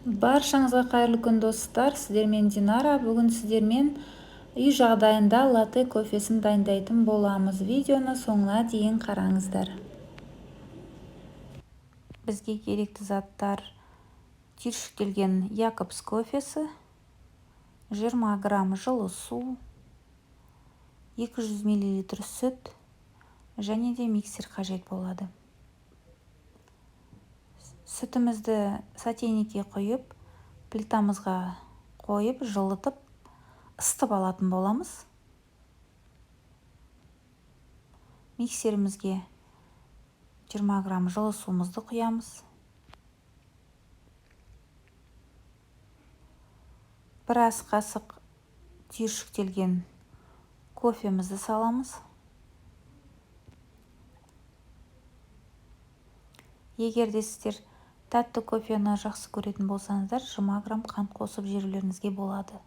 Баршаңызға қайырлы күн, достар! Сіздермен Динара. Бүгін сіздермен үй жағдайында латте кофесін дайындайтын боламыз. Видеоны соңына дейін қараңыздар. Бізге керекті заттар: түйіршіктелген Якобс кофесі, 20 грамм жылы су, 200 мл сүт және де миксер қажет болады. Сүтімізді сотейникке құйып, плитамызға қойып, жылытып, ысытып алатын боламыз. Миксерімізге 20 грамм жылы суымызды құямыз. Бір ас қасық түйіршіктелген кофемізді саламыз. Егер де сіздер тәтті кофені жақсы көретін болсаңыздар, 20 грамм қант қосып жіберулеріңізге болады.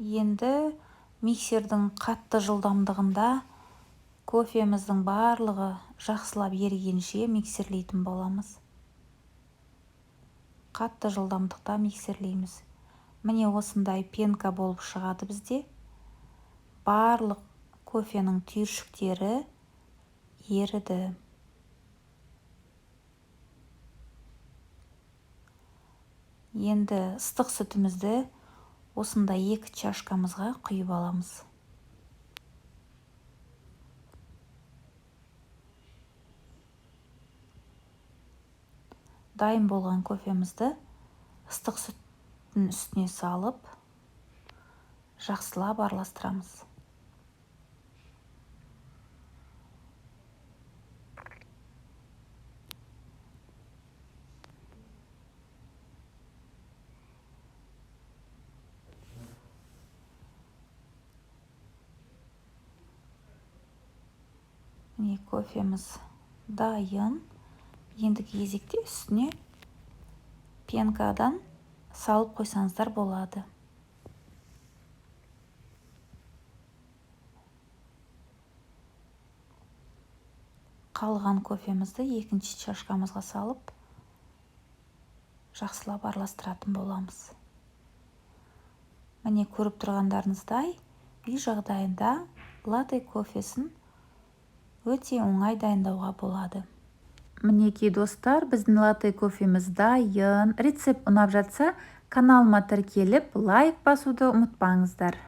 Енді миксердің қатты жылдамдығында кофеміздің барлығы жақсылап ерігенше миксерлейтін боламыз. Қатты жылдамдықта миксерлейміз. Міне, осындай пенка болып шығады бізде. Барлық кофенің түйіршіктері еріді. Енді ыстық сүтімізді осындай екі чашкамызға құйып аламыз. Дайын болған кофемізді ыстық сүттің үстіне салып, жақсылап араластырамыз. Міне, кофеміз дайын. Ендігі кезекте үстіне пенкадан салып қойсаңыздар болады. Қалған кофемізді екінші чашкамызға салып, жақсылап араластыратын боламыз. Міне, көріп тұрғандарыңыздай, үй жағдайында латте кофесін өте оңай дайындауға болады. Мінекей, достар, біздің латте кофеміз дайын. Рецепт ұнап жатса, каналыма тіркеліп, лайк басуды ұмытпаңыздар.